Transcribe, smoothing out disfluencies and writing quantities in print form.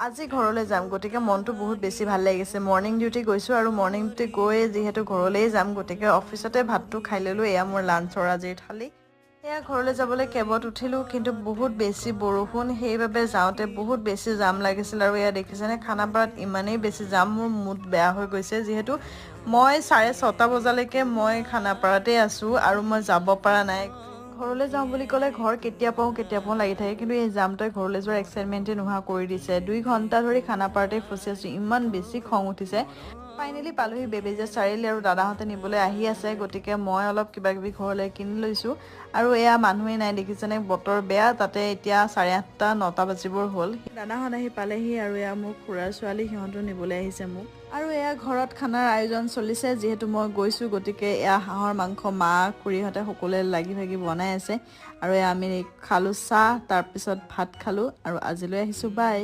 আজি ঘৰলৈ যাম, গতিকে মনটো বহুত বেছি ভাল লাগিছে। মৰ্ণিং ডিউটি গৈছোঁ আৰু মৰ্ণিং ডিউটি গৈ যিহেতু ঘৰলৈয়ে যাম, গতিকে অফিচতে ভাতটো খাই ল'লোঁ। এয়া মোৰ লাঞ্চৰ আজিৰ থালি। এয়া ঘৰলৈ যাবলৈ কেবত উঠিলোঁ, কিন্তু বহুত বেছি বৰষুণ, সেইবাবে যাওঁতে বহুত বেছি জাম লাগিছিল। আৰু এয়া দেখিছেনে, খানাপাৰাত ইমানেই বেছি জাম, মোৰ মুড বেয়া হৈ গৈছে। যিহেতু মই 6:30 বজালৈকে মই খানাপাৰাতে আছোঁ আৰু মই যাব পৰা নাই। ঘৰলৈ যাওঁ বুলি ক'লে ঘৰ কেতিয়া পাওঁ কেতিয়া পাওঁ লাগি থাকে, কিন্তু এই জামটোৱে ঘৰলৈ যোৱাৰ এক্সাইটমেণ্টেই নোহোৱা কৰি দিছে। 2 ঘণ্টা ধৰি খানাপাৰাতে ফচি আছোঁ, ইমান বেছি খং উঠিছে। ফাইনেলি পালোহি বেবেজীয়া চাৰিআলি আৰু দাদাহঁতে নিবলৈ আহি আছে, গতিকে মই অলপ কিবা কিবি ঘৰলৈ কিনি লৈছোঁ। আৰু এয়া মানুহেই নাই, দেখিছেনে, বতৰ বেয়া, তাতে এতিয়া 8:30, 9টা বাজিবৰ হ'ল। দাদাহঁত আহি পালেহি আৰু এয়া মোৰ খুৰাৰ ছোৱালী, সিহঁতো নিবলৈ আহিছে মোক। আৰু এয়া ঘৰত খানাৰ আয়োজন চলিছে। যিহেতু মই গৈছোঁ, গতিকে এয়া হাঁহৰ মাংস মা, খুৰীহঁতে সকলোৱে লাগি ভাগি বনাই আছে। আৰু এয়া আমি খালোঁ চাহ, তাৰপিছত ভাত খালোঁ আৰু আজিলৈ আহিছোঁ। বাই।